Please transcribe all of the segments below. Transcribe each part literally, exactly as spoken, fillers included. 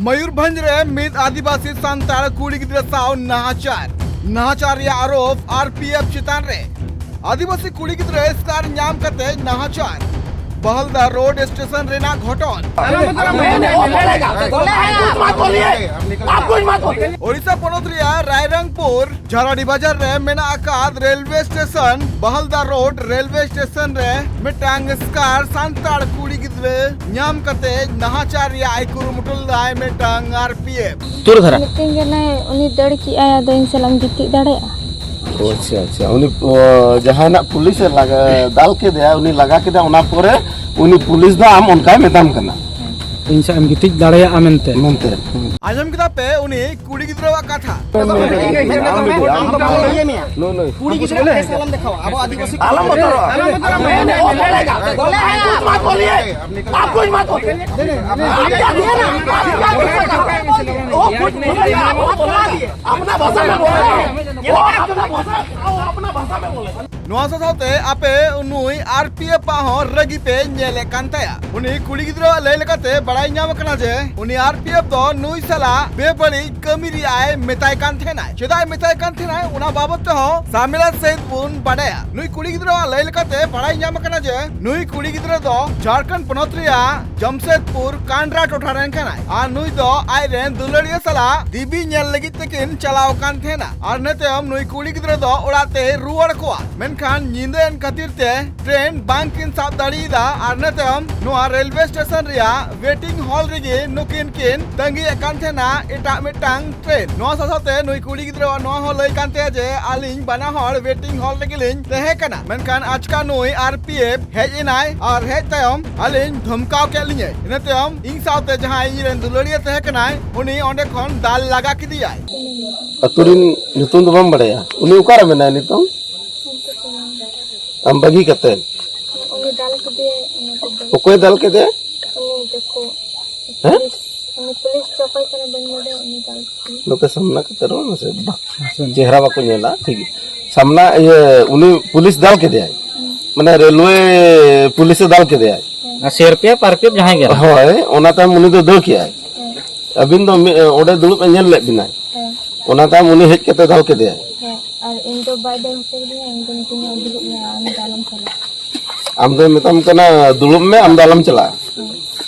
ᱢᱚᱭᱩᱨᱵᱷᱚᱸᱡᱽ ᱨᱮ ᱢᱤᱫ ᱟᱹᱫᱤᱵᱟᱹᱥᱤ ᱥᱟᱱᱛᱟᱲ ᱠᱩᱲᱤ ᱜᱤᱫᱽᱨᱟᱹ ᱥᱟᱶ ᱱᱟᱦᱟᱪᱟᱨ᱾ ᱱᱟᱦᱟᱪᱟᱨ ᱨᱮᱭᱟᱜ ᱟᱨᱳᱯ ᱟᱨ ᱯᱤ ᱮᱯᱷ ᱪᱮᱛᱟᱱ ᱨᱮ᱾ ᱟᱹᱫᱤᱵᱟᱹᱥᱤ ᱠᱩᱲᱤ ᱜᱤᱫᱽᱨᱟᱹ ᱮᱥᱠᱟᱨ ᱧᱟᱢ ᱠᱟᱛᱮ ᱱᱟᱦᱟᱪᱟᱨ᱾ ᱵᱟᱦᱟᱞᱫᱟ ᱨᱳᱰ ᱥᱴᱮᱥᱚᱱ ᱨᱮᱱᱟᱜ ᱜᱷᱚᱴᱚᱱ᱾ आप कुछ मत बोलिए। आप कुछ मत बोलिए। ᱳᱰᱤᱥᱟ ᱯᱚᱱᱚᱛ ᱨᱮᱭᱟᱜ ᱨᱟᱭᱨᱚᱝᱯᱩᱨ ᱡᱷᱟᱨᱟᱰᱤ ᱵᱟᱡᱟᱨ ᱨᱮ ᱢᱮᱱᱟᱜ ᱟᱠᱟᱫ railway station, Bahalda road railway station ᱨᱮ ᱢᱤᱫᱴᱟᱝ ᱮᱥᱠᱟᱨ ᱥᱟᱱᱛᱟᱲ ᱠᱩᱲᱤ ᱜᱤᱫᱽᱨᱟᱹ ᱧᱟᱢ ᱠᱟᱛᱮ ᱱᱟᱦᱟᱪᱟᱨ ᱨᱮᱭᱟᱜ ᱮ ᱠᱩᱨᱩᱢᱩᱴᱩ ᱞᱮᱫᱟᱭ ᱢᱤᱫᱴᱟᱝ ᱟᱨ ᱯᱤ ᱮᱯᱷ᱾ ᱛᱩᱨ ᱫᱷᱟᱨᱟ᱾ ᱢᱤᱛᱟᱹᱧ ᱠᱟᱱᱟᱭ, ᱩᱱᱤ ᱫᱟᱹᱲ ᱠᱮᱜᱼᱟᱭ, ᱟᱫᱚ ᱤᱧ ᱥᱟᱞᱟᱜ ᱮᱢ ᱜᱤᱛᱤᱡ ᱫᱟᱲᱮᱭᱟᱜᱼᱟ? ᱚ, ᱟᱪᱪᱷᱟ, ᱟᱪᱪᱷᱟ᱾ ᱩᱱᱤ, ᱚ, ᱡᱟᱦᱟᱸᱭ ᱱᱟᱜ ᱯᱩᱞᱤᱥ ᱮ ᱞᱟᱜᱟ, ᱫᱟᱞ ᱠᱮᱫᱮᱭᱟ, ᱩᱱᱤ ᱞᱟᱜᱟ ᱠᱮᱫᱟ, ᱚᱱᱟ ᱯᱚᱨᱮ ᱩᱱᱤ ᱯᱩᱞᱤᱥ ᱫᱚ ᱟᱢ ᱚᱱᱠᱟᱭ ᱢᱮᱛᱟᱢ ᱠᱟᱱᱟ ᱤᱧ ᱥᱟᱶ ᱮᱢ ᱜᱤᱛᱤᱡ ᱫᱟᱲᱮᱭᱟᱜᱼᱟ ᱢᱮᱱᱛᱮ᱾ ᱢᱮᱱᱛᱮ᱾ ᱟᱸᱡᱚᱢ ᱠᱮᱫᱟ ᱯᱮ ᱩᱱᱤ ᱠᱩᱲᱤ ᱜᱤᱫᱽᱨᱟᱹᱣᱟᱜ ᱠᱟᱛᱷᱟ᱾ ᱟᱞᱚᱢ ᱵᱚᱛᱚᱨᱚᱜᱼᱟ᱾ आप कुछ मत बोलिए। आप कुछ मत बोलिए। आप क्या किया ना? आप क्या किया? वो कुछ बोलेगा, वो बोला। अपना भाषा में बोल रहे हैं। वो अपना भाषा, वो अपना भाषा में बोले। ᱱᱚᱣᱟ ᱥᱟᱶ ᱥᱟᱶᱛᱮ ᱟᱯᱮ ᱱᱩᱭ ᱟᱨ ᱯᱤ ᱮᱯᱷ ᱟᱜ ᱦᱚᱸ ᱨᱟᱹᱜᱤ ᱯᱮ ᱧᱮᱞᱮᱫ ᱠᱟᱱ ᱛᱟᱭᱟ᱾ ᱩᱱᱤ ᱠᱩᱲᱤ ᱜᱤᱫᱽᱨᱟᱹᱣᱟᱜ ᱞᱟᱹᱭ ᱞᱮᱠᱟᱛᱮ ᱵᱟᱲᱟᱭ ᱧᱟᱢ ᱟᱠᱟᱱᱟ ᱡᱮ ᱩᱱᱤ ᱟᱨ ᱯᱤ ᱮᱯᱷ ᱫᱚ ᱱᱩᱭ ᱥᱟᱞᱟᱜ ᱵᱮᱵᱟᱹᱲᱤᱡ ᱠᱟᱹᱢᱤ ᱨᱮᱭᱟᱜ ᱮ ᱢᱮᱛᱟᱭ ᱠᱟᱱ ᱛᱟᱦᱮᱱᱟᱭ᱾ ᱪᱮᱫᱟᱜ ᱮ ᱢᱮᱛᱟᱭ ᱠᱟᱱ ᱛᱟᱦᱮᱱᱟᱭ, ᱚᱱᱟ ᱵᱟᱵᱚᱫ ᱛᱮᱦᱚᱸ ᱥᱟᱢᱮᱞᱟᱛ ᱥᱟᱹᱦᱤᱡ ᱵᱚᱱ ᱵᱟᱰᱟᱭᱟ᱾ ᱱᱩᱭ ᱠᱩᱲᱤ ᱜᱤᱫᱽᱨᱟᱹᱣᱟᱜ ᱞᱟᱹᱭ ᱞᱮᱠᱟᱛᱮ ᱵᱟᱲᱟᱭ ᱧᱟᱢ ᱟᱠᱟᱱᱟ ᱡᱮ ᱱᱩᱭ ᱠᱩᱲᱤ ᱜᱤᱫᱽᱨᱟᱹ ᱫᱚ ᱡᱷᱟᱲᱠᱷᱚᱸᱰ ᱯᱚᱱᱚᱛ ᱨᱮᱭᱟᱜ ᱡᱟᱢᱥᱮᱫᱽᱯᱩᱨ ᱠᱟᱱᱰᱨᱟ ᱴᱚᱴᱷᱟ ᱨᱮᱱ ᱠᱟᱱᱟᱭ ᱟᱨ ᱱᱩᱭ ᱫᱚ ᱟᱡ ᱨᱮᱱ ᱫᱩᱞᱟᱹᱲᱤᱭᱟᱹ ᱥᱟᱞᱟᱜ ᱫᱤᱵᱤ ᱧᱮᱞ ᱞᱟᱹᱜᱤᱫ ᱛᱮᱠᱤᱱ ᱪᱟᱞᱟᱣ ᱟᱠᱟᱱ ᱛᱟᱦᱮᱱᱟ ᱟᱨ ᱤᱱᱟᱹ ᱛᱟᱭᱚᱢ ᱱᱩᱭ ᱠᱩᱲᱤ ᱜᱤᱫᱽᱨᱟᱹ ᱫᱚ ᱚᱲᱟᱜ ᱛᱮᱭ ᱨᱩᱣᱟᱹᱲ ᱠᱚᱣᱟ᱾ ᱢᱮᱱᱠᱷᱟᱱ ᱧᱤᱫᱟᱹ ᱮᱱ ᱠᱷᱟᱹᱛᱤᱨ ᱛᱮ ᱴᱨᱮᱱ ᱵᱟᱝ ᱠᱤᱱ ᱥᱟᱵ ᱫᱟᱲᱮᱭᱟᱫᱟ ᱟᱨ ᱤᱱᱟᱹ ᱛᱟᱭᱚᱢ ᱱᱚᱣᱟ ᱨᱮᱞᱣᱮ ᱥᱴᱮᱥᱚᱱ ᱨᱮᱭᱟᱜ ᱣᱮᱴᱤᱝ ᱦᱚᱞ ᱨᱮᱜᱮ ᱱᱩᱠᱤᱱ ᱠᱤᱱ ᱛᱟᱺᱜᱤᱭᱮᱫ ᱠᱟᱱ ᱛᱟᱦᱮᱱᱟ ᱮᱴᱟᱜ ᱢᱤᱫᱴᱟᱝ ᱴᱨᱮᱱ᱾ ᱱᱚᱣᱟ ᱥᱟᱶ ᱥᱟᱶᱛᱮ ᱱᱩᱭ ᱠᱩᱲᱤ ᱜᱤᱫᱽᱨᱟᱹᱣᱟᱜ ᱱᱚᱣᱟ ᱦᱚᱸ ᱞᱟᱹᱭ ᱠᱟᱱ ᱛᱟᱭᱟ ᱡᱮ ᱟᱹᱞᱤᱧ ᱵᱟᱱᱟ ᱦᱚᱲ ᱣᱮᱴᱤᱝ ᱦᱚᱞ ᱨᱮᱜᱮ ᱞᱤᱧ ᱛᱟᱦᱮᱸ ᱠᱟᱱᱟ, ᱢᱮᱱᱠᱷᱟᱱ ᱟᱪᱠᱟ ᱱᱩᱭ ᱟᱨ ᱯᱤ ᱮᱯᱷ ᱦᱮᱡ ᱮᱱᱟᱭ ᱟᱨ ᱦᱮᱡ ᱛᱟᱭᱚᱢ ᱟᱹᱞᱤᱧ ᱫᱷᱚᱢᱠᱟᱣ ᱠᱮᱫ ᱞᱤᱧᱟᱹᱭ᱾ ᱤᱱᱟᱹ ᱛᱟᱭᱚᱢ ᱤᱧ ᱥᱟᱶᱛᱮ ᱡᱟᱦᱟᱸᱭ ᱤᱧ ᱨᱮᱱ ᱫᱩᱞᱟᱹᱲᱤᱭᱟᱹ ᱛᱟᱦᱮᱸ ᱠᱟᱱᱟᱭ, ᱩᱱᱤ ᱚᱸᱰᱮ ᱠᱷᱚᱱ ᱫᱟᱞ ᱞᱟᱜᱟ ᱠᱮᱫᱮᱭᱟᱭ᱾ ᱟᱹᱛᱩ ᱨᱮᱱ ᱧᱩᱛᱩᱢ ᱫᱚ ᱵᱟᱢ ᱵᱟᱲᱟᱭᱟ? ᱩᱱᱤ ᱚᱠᱟᱨᱮ ᱢᱮᱱᱟᱭᱟ ᱱᱤᱛᱚᱝ? ᱟᱢ ᱵᱟᱹᱜᱤ ᱠᱟᱛᱮ? ᱩᱱᱤ ᱫᱟᱞ ᱠᱮᱫᱮᱭᱟᱭ, ᱩᱱᱤ ᱠᱚ ᱫᱟᱞ ᱚᱠᱚᱭ ᱫᱟᱞ ᱠᱮᱫᱮᱭᱟ? ᱩᱱᱤ ᱫᱤᱠᱩ᱾ ᱦᱮᱸ? ᱩᱱᱤ ᱯᱩᱞᱤᱥ ᱪᱮ ᱚᱠᱚᱭ ᱠᱟᱱᱟᱭ ᱵᱟᱹᱧ ᱵᱟᱰᱟᱭᱟ, ᱩᱱᱤ ᱫᱟᱞ ᱠᱮᱫᱮᱭᱟ᱾ ᱱᱚᱛᱮ ᱥᱟᱢᱱᱟ ᱠᱟᱛᱮ ᱨᱚᱲ ᱢᱮᱥᱮ᱾ ᱵᱟ, ᱪᱮᱦᱨᱟ ᱵᱟᱠᱚ ᱧᱮᱞᱟ, ᱴᱷᱤᱠ ᱜᱮᱭᱟ᱾ ᱥᱟᱢᱱᱟ, ᱤᱭᱟᱹ, ᱩᱱᱤ ᱯᱩᱞᱤᱥ ᱫᱟᱞ ᱠᱮᱫᱮᱭᱟᱭ, ᱢᱟᱱᱮ ᱨᱮᱞᱣᱮ ᱯᱩᱞᱤᱥ ᱮ ᱫᱟᱞ ᱠᱮᱫᱮᱭᱟᱭ᱾ ᱟᱨ ᱥᱤ ᱟᱨ ᱯᱤ ᱮᱯᱷ, ᱟᱨ ᱯᱤ ᱮᱯᱷ ᱡᱟᱦᱟᱸᱭ ᱜᱮ᱾ ᱦᱳᱭ, ᱚᱱᱟ ᱛᱟᱭᱚᱢ ᱩᱱᱤ ᱫᱚ ᱫᱟᱹᱲ ᱠᱮᱜᱼᱟᱭ᱾ ᱟᱹᱵᱤᱱ ᱫᱚ ᱢᱤ-, ᱚᱸᱰᱮ ᱫᱩᱲᱩᱵ ᱮ ᱧᱮᱞ ᱞᱮᱫ ᱵᱤᱱᱟᱭ? ᱦᱮᱸ᱾ ᱚᱱᱟ ᱛᱟᱭᱚᱢ ᱩᱱᱤ ᱦᱮᱡ ᱠᱟᱛᱮ ᱫᱟᱞ ᱠᱮᱫᱮᱭᱟᱭ? ᱦᱮᱸ, ᱟᱨ ᱤᱧ ᱫᱚ ᱵᱟᱭ ᱫᱟᱹᱲ ᱦᱚᱪᱚ ᱠᱤᱫᱤᱧᱟ, ᱤᱧ ᱫᱚ ᱢᱤᱛᱟᱹᱧᱟ, "ᱫᱩᱲᱩᱵ ᱢᱮ, ᱟᱢ ᱫᱚ ᱟᱞᱚᱢ ᱪᱟᱞᱟᱜᱼᱟ᱾" ᱟᱢ ᱫᱚᱭ ᱢᱮᱛᱟᱢ ᱠᱟᱱᱟ, "ᱫᱩᱲᱩᱵ ᱢᱮ, ᱟᱢ ᱫᱚ ᱟᱞᱚᱢ ᱪᱟᱞᱟᱜᱼᱟ"? ᱦᱮᱸ᱾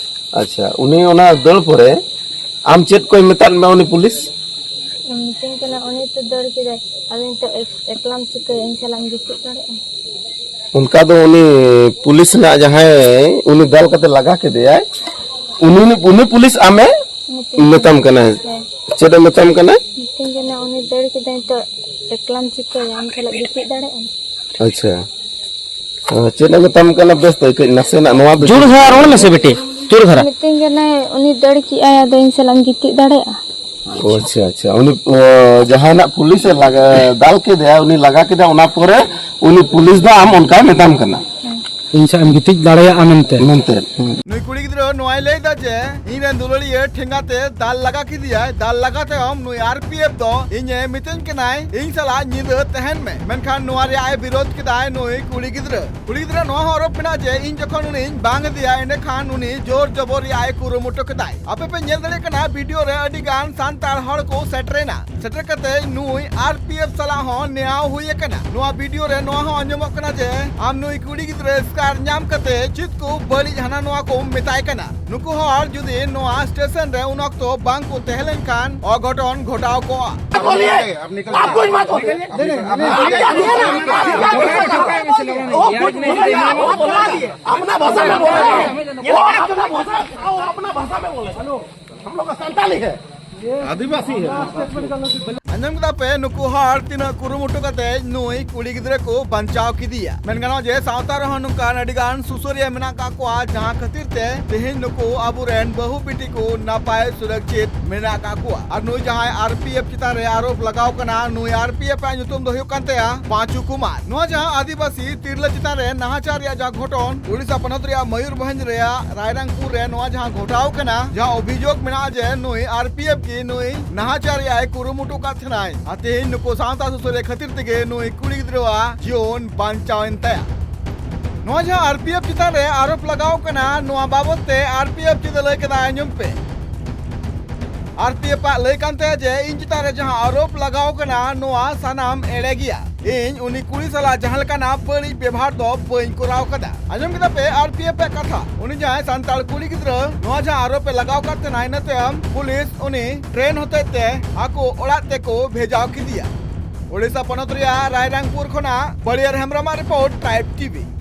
ᱟᱪᱪᱷᱟ, ᱩᱱᱤ ᱚᱱᱟ ᱫᱟᱹᱲ ᱯᱚᱨᱮ ᱟᱢ ᱪᱮᱫ ᱠᱚᱭ ᱢᱮᱛᱟᱫ ᱢᱮ ᱩᱱᱤ ᱯᱩᱞᱤᱥ? ᱢᱤᱛᱟᱹᱧ ᱠᱟᱱᱟ, "ᱩᱱᱤ ᱛᱚ ᱫᱟᱹᱲ ᱠᱮᱫᱟᱭ, ᱟᱫᱚ ᱱᱤᱛᱚᱜ ᱮᱠ-, ᱮᱠᱞᱟᱢ ᱪᱤᱠᱟᱹᱭᱟ, ᱤᱧ ᱥᱟᱞᱟᱜ ᱮᱢ ᱜᱤᱛᱤᱡ ᱫᱟᱲᱮᱭᱟᱜᱼᱟ?" ᱚᱱᱠᱟ ᱫᱚ ᱩᱱᱤ ᱯᱩᱞᱤᱥ ᱨᱮᱱᱟᱜ ᱡᱟᱦᱟᱸᱭ ᱩᱱᱤ ᱫᱟᱞ ᱠᱟᱛᱮ ᱞᱟᱜᱟ ᱠᱮᱫᱮᱭᱟᱭ, ᱩᱱᱤ, ᱩᱱᱤ ᱯᱩᱞᱤᱥ ᱟᱢᱮ ᱢᱤᱛᱟᱹᱧ ᱢᱮᱛᱟᱢ ᱠᱟᱱᱟᱭ? ᱦᱮᱸ᱾ ᱪᱮᱫ ᱮ ᱢᱮᱛᱟᱢ ᱠᱟᱱᱟᱭ? ᱢᱤᱛᱟᱹᱧ ᱠᱟᱱᱟ, "ᱩᱱᱤ ᱫᱟᱹᱲ ᱠᱮᱫᱟᱭ, ᱱᱤᱛᱚᱜ ᱮᱠᱞᱟᱢ ᱪᱤᱠᱟᱹᱭᱟ? ᱟᱢ ᱥᱟᱞᱟᱜ ᱜᱤᱛᱤᱡ ᱫᱟᱲᱮᱭᱟᱜᱼᱟᱢ?" ᱟᱪᱪᱷᱟ᱾ ᱚ, ᱪᱮᱫ ᱮ ᱢᱮᱛᱟᱢ ᱠᱟᱱᱟ ᱵᱮᱥ ᱛᱮ ᱠᱟᱹᱡ ᱱᱟᱥᱮᱱᱟᱜ ᱱᱚᱣᱟ ᱫᱚ ᱡᱳᱨ ᱫᱷᱟᱨᱟ ᱨᱚᱲ ᱢᱮᱥᱮ ᱵᱤᱴᱤ, ᱡᱳᱨ ᱫᱷᱟᱨᱟ᱾ ᱢᱤᱛᱟᱹᱧ ᱠᱟᱱᱟᱭ, "ᱩᱱᱤ ᱫᱟᱹᱲ ᱠᱮᱜᱼᱟᱭ, ᱟᱫᱚ ᱤᱧ ᱥᱟᱞᱟᱜ ᱮᱢ ᱜᱤᱛᱤᱡ ᱫᱟᱲᱮᱭᱟᱜᱼᱟ?" ᱚ, ᱟᱪᱪᱷᱟ, ᱟᱪᱪᱷᱟ᱾ ᱩᱱᱤ, ᱚ, ᱡᱟᱦᱟᱸᱭ ᱱᱟᱜ ᱯᱩᱞᱤᱥ ᱮ ᱞᱟᱜᱟ-, ᱫᱟᱞ ᱠᱮᱫᱮᱭᱟ, ᱩᱱᱤ ᱞᱟᱜᱟ ᱠᱮᱫᱟ, ᱚᱱᱟ ᱯᱚᱨᱮ ᱩᱱᱤ ᱯᱩᱞᱤᱥ ᱫᱚ ᱟᱢ ᱚᱱᱠᱟᱭ ᱢᱮᱛᱟᱢ ᱠᱟᱱᱟ᱾ ᱤᱧ ᱥᱟᱶ ᱮᱢ ᱜᱤᱛᱤᱡ ᱫᱟᱲᱮᱭᱟᱜᱼᱟ ᱢᱮᱱᱛᱮ᱾ ᱢᱮᱱᱛᱮ᱾ ᱦᱩᱸ᱾ ᱱᱩᱭ ᱠᱩᱲᱤ ᱜᱤᱫᱽᱨᱟᱹ ᱱᱚᱣᱟᱭ ᱞᱟᱹᱭ ᱮᱫᱟ ᱡᱮ, ᱤᱧ ᱨᱮᱱ ᱫᱩᱞᱟᱹᱲᱤᱭᱟᱹ ᱴᱷᱮᱸᱜᱟ ᱛᱮ ᱫᱟᱞ ᱞᱟᱜᱟ ᱠᱮᱫᱮᱭᱟᱭ᱾ ᱫᱟᱞ ᱞᱟᱜᱟ ᱛᱟᱭᱚᱢ ᱱᱩᱭ ᱟᱨ ᱯᱤ ᱮᱯᱷ ᱫᱚ ᱤᱧᱮ ᱢᱤᱛᱟᱹᱧ ᱠᱟᱱᱟᱭ, "ᱤᱧ ᱥᱟᱞᱟᱜ ᱧᱤᱫᱟᱹ ᱛᱟᱦᱮᱱ ᱢᱮ᱾" ᱢᱮᱱᱠᱷᱟᱱ ᱱᱚᱣᱟ ᱨᱮᱭᱟᱜ ᱮ ᱵᱤᱨᱳᱫ ᱠᱮᱫᱟᱭ ᱱᱩᱭ ᱠᱩᱲᱤ ᱜᱤᱫᱽᱨᱟᱹ᱾ ᱠᱩᱲᱤ ᱜᱤᱫᱽᱨᱟᱹ ᱱᱚᱣᱟ ᱦᱚᱸ ᱟᱨᱳᱯ ᱢᱮᱱᱟᱜᱼᱟ ᱡᱮ ᱤᱧ ᱡᱚᱠᱷᱚᱱ ᱩᱱᱤᱧ ᱵᱟᱝ ᱤᱫᱤᱭᱟ, ᱮᱸᱰᱮᱠᱷᱟᱱ ᱩᱱᱤ ᱡᱳᱨ ᱡᱚᱵᱚᱨ ᱨᱮᱭᱟᱜ ᱮ ᱠᱩᱨᱩᱢᱩᱴᱩ ᱠᱮᱫᱟᱭ᱾ ᱟᱯᱮ ᱯᱮ ᱧᱮᱞ ᱫᱟᱲᱮᱭᱟᱜ ᱠᱟᱱᱟ, ᱵᱷᱤᱰᱤᱭᱳ ᱨᱮ ᱟᱹᱰᱤ ᱜᱟᱱ ᱥᱟᱱᱛᱟᱲ ᱦᱚᱲ ᱠᱚ ᱥᱮᱴᱮᱨᱮᱱᱟ᱾ ᱥᱮᱴᱮᱨ ᱠᱟᱛᱮ ᱱᱩᱭ ᱟᱨ ᱯᱤ ᱮᱯᱷ ᱥᱟᱞᱟᱜ ᱦᱚᱸ ᱱᱮᱭᱟᱣ ᱦᱩᱭ ᱟᱠᱟᱱᱟ᱾ ᱱᱚᱣᱟ ᱵᱷᱤᱰᱤᱭᱳ ᱨᱮ ᱱᱚᱣᱟ ᱦᱚᱸ ᱟᱸᱡᱚᱢᱚᱜ ᱠᱟᱱᱟ ᱡᱮ ᱟᱢ ᱱᱩᱭ ᱠᱩᱲᱤ ᱜᱤᱫᱽᱨᱟᱹ ᱮᱥᱠᱟᱨ ᱧᱟᱢ ᱠᱟᱛᱮ ᱪᱮᱫ ᱠᱚ ᱵᱟᱹᱲᱤᱡ ᱦᱟᱱᱟ ᱱᱚᱣᱟ ᱠᱚ ᱢᱮᱛᱟᱭ ᱠᱟᱱᱟ᱾ ᱱᱩᱠᱩ ᱦᱚᱲ ᱡᱩᱫᱤ ᱱᱚᱣᱟ ᱥᱴᱮᱥᱚᱱ ᱨᱮ ᱩᱱ ᱚᱠᱛᱚ ᱵᱟᱝ ᱠᱚ ᱛᱟᱦᱮᱸ ᱞᱮᱱᱠᱟᱱ ᱚᱜᱷᱚᱴᱚᱱ ᱜᱷᱚᱴᱟᱣ ᱠᱚᱜᱼᱟ᱾ बोलिए, आप कुछ मत बोलिए। आप क्या किए? आप क्या किए? वो कुछ बोला नहीं, वो बोला नहीं। अपना भाषा में बोला है। वो अपना भाषा, वो अपना भाषा में बोले। हम लोग का संताली है। आदिवासी है। ᱟᱸᱡᱚᱢ ᱠᱮᱫᱟ ᱯᱮ, ᱱᱩᱠᱩ ᱦᱚᱲ ᱛᱤᱱᱟᱹᱜ ᱠᱩᱨᱩᱢᱩᱴᱩ ᱠᱟᱛᱮ ᱱᱩᱭ ᱠᱩᱲᱤ ᱜᱤᱫᱽᱨᱟᱹ ᱠᱚ ᱵᱟᱧᱪᱟᱣ ᱠᱮᱫᱮᱭᱟ᱾ ᱢᱮᱱ ᱜᱟᱱᱚᱜᱼᱟ ᱡᱮ ᱥᱟᱶᱛᱟ ᱨᱮᱦᱚᱸ ᱱᱚᱝᱠᱟᱱ ᱟᱹᱰᱤ ᱜᱟᱱ ᱥᱩᱥᱟᱹᱨᱤᱭᱟᱹ ᱢᱮᱱᱟᱜ ᱠᱟᱜ ᱠᱚᱣᱟ, ᱡᱟᱦᱟᱸ ᱠᱷᱟᱹᱛᱤᱨ ᱛᱮ ᱛᱮᱦᱮᱧ ᱱᱩᱠᱩ ᱟᱵᱚᱨᱮᱱ ᱵᱟᱹᱦᱩ ᱵᱤᱴᱤ ᱠᱚ ᱱᱟᱯᱟᱭ ᱥᱩᱨᱚᱠᱪᱤᱛ ᱢᱮᱱᱟᱜ ᱠᱟᱜ ᱠᱚᱣᱟ᱾ ᱟᱨ ᱱᱩᱭ ᱡᱟᱦᱟᱸᱭ ᱟᱨ ᱯᱤ ᱮᱯᱷ ᱪᱮᱛᱟᱱ ᱨᱮ ᱟᱨᱳᱯ ᱞᱟᱜᱟᱣ ᱠᱟᱱᱟ, ᱱᱩᱭ ᱟᱨ ᱯᱤ ᱮᱯᱷ ᱟᱜ ᱧᱩᱛᱩᱢ ᱫᱚ ᱦᱩᱭᱩᱜ ᱠᱟᱱ ᱛᱟᱭᱟ ᱯᱟᱸᱪᱩ ᱠᱩᱢᱟᱨ᱾ ᱱᱚᱣᱟ ᱡᱟᱦᱟᱸ ᱟᱹᱫᱤᱵᱟᱹᱥᱤ ᱛᱤᱨᱞᱟᱹ ᱪᱮᱛᱟᱱ ᱨᱮ ᱱᱟᱦᱟᱪᱟᱨ ᱨᱮᱭᱟᱜ ᱡᱟᱦᱟᱸ ᱜᱷᱚᱴᱚᱱ, ᱩᱲᱤᱥᱥᱟ ᱯᱚᱱᱚᱛ ᱨᱮᱭᱟᱜ ᱢᱚᱭᱩᱨᱵᱷᱚᱸᱡᱽ ᱨᱮᱭᱟᱜ ᱨᱟᱭᱨᱟᱝᱯᱩᱨ ᱨᱮ ᱱᱚᱣᱟ ᱡᱟᱦᱟᱸ ᱜᱷᱚᱴᱟᱣ ᱠᱟᱱᱟ, ᱡᱟᱦᱟᱸ ᱚᱵᱷᱤᱡᱳᱜᱽ ᱢᱮᱱᱟᱜᱼᱟ ᱡᱮ ᱱᱩᱭ ᱟᱨ ᱯᱤ ᱮᱯᱷ ᱜᱮ ᱱᱩᱭ ᱱᱟᱦᱟᱪᱟᱨ ᱨᱮᱭᱟᱜ ᱮ ᱠᱩᱨᱩᱢᱩᱴᱩ ᱠᱟᱫ ᱛᱟᱦᱮᱱᱟᱭ᱾ ᱟᱨ ᱛᱮᱦᱮᱧ ᱱᱩᱠᱩ ᱥᱟᱶᱛᱟ ᱥᱩᱥᱟᱹᱨᱤᱭᱟᱹ ᱠᱷᱟᱹᱛᱤᱨ ᱛᱮᱜᱮ ᱱᱩᱭ ᱠᱩᱲᱤ ᱜᱤᱫᱽᱨᱟᱹᱣᱟᱜ ᱡᱤᱭᱚᱱ ᱵᱟᱧᱪᱟᱣ ᱮᱱ ᱛᱟᱭᱟ᱾ ᱱᱚᱣᱟ ᱡᱟᱦᱟᱸ ᱟᱨ ᱯᱤ ᱮᱯᱷ ᱪᱮᱛᱟᱱ ᱨᱮ ᱟᱨᱳᱯ ᱞᱟᱜᱟᱣ ᱠᱟᱱᱟ, ᱱᱚᱣᱟ ᱵᱟᱵᱚᱛ ᱛᱮ ᱟᱨ ᱯᱤ ᱮᱯᱷ ᱪᱮᱫ ᱮ ᱞᱟᱹᱭ ᱠᱮᱫᱟ, ᱟᱸᱡᱚᱢ ᱯᱮ᱾ ᱟᱨ ᱯᱤ ᱮᱯᱷ ᱟᱜ ᱞᱟᱹᱭ ᱠᱟᱱ ᱛᱟᱭᱟ ᱡᱮ ᱤᱧ ᱪᱮᱛᱟᱱ ᱨᱮ ᱡᱟᱦᱟᱸ ᱟᱨᱳᱯ ᱞᱟᱜᱟᱣ ᱠᱟᱱᱟ, ᱱᱚᱣᱟ ᱥᱟᱱᱟᱢ ᱮᱲᱮ ᱜᱮᱭᱟ᱾ ᱤᱧ ᱩᱱᱤ ᱠᱩᱲᱤ ᱥᱟᱞᱟᱜ ᱡᱟᱦᱟᱸ ᱞᱮᱠᱟᱱᱟᱜ ᱵᱟᱹᱲᱤᱡ ᱵᱮᱵᱚᱦᱟᱨ ᱫᱚ ᱵᱟᱹᱧ ᱠᱚᱨᱟᱣ ᱠᱟᱫᱟ᱾ ᱟᱸᱡᱚᱢ ᱠᱮᱫᱟ ᱯᱮ, ᱟᱨ ᱯᱤ ᱮᱯᱷ ᱟᱜ ᱠᱟᱛᱷᱟ᱾ ᱩᱱᱤ ᱡᱟᱦᱟᱸᱭ ᱥᱟᱱᱛᱟᱲ ᱠᱩᱲᱤ ᱜᱤᱫᱽᱨᱟᱹ ᱱᱚᱣᱟ ᱡᱟᱦᱟᱸ ᱟᱨᱳᱯ ᱮ ᱞᱟᱜᱟᱣ ᱠᱟᱫ ᱛᱟᱦᱮᱱᱟ, ᱤᱱᱟᱹ ᱛᱟᱭᱚᱢ ᱯᱩᱞᱤᱥ ᱩᱱᱤ ᱴᱨᱮᱱ ᱦᱚᱛᱮᱡ ᱛᱮ ᱟᱠᱚ ᱚᱲᱟᱜ ᱛᱮᱠᱚ ᱵᱷᱮᱡᱟᱣ ᱠᱮᱫᱮᱭᱟ᱾ ᱳᱰᱤᱥᱟ ᱯᱚᱱᱚᱛ ᱨᱮᱭᱟᱜ ᱨᱟᱭᱨᱟᱝᱯᱩᱨ ᱠᱷᱚᱱᱟᱜ ᱵᱟᱲᱤᱭᱟᱨ ᱦᱮᱢᱵᱨᱚᱢᱟᱜ ᱨᱤᱯᱳᱨᱴ, ᱴᱟᱭᱤᱢ ᱴᱤ ᱵᱷᱤ᱾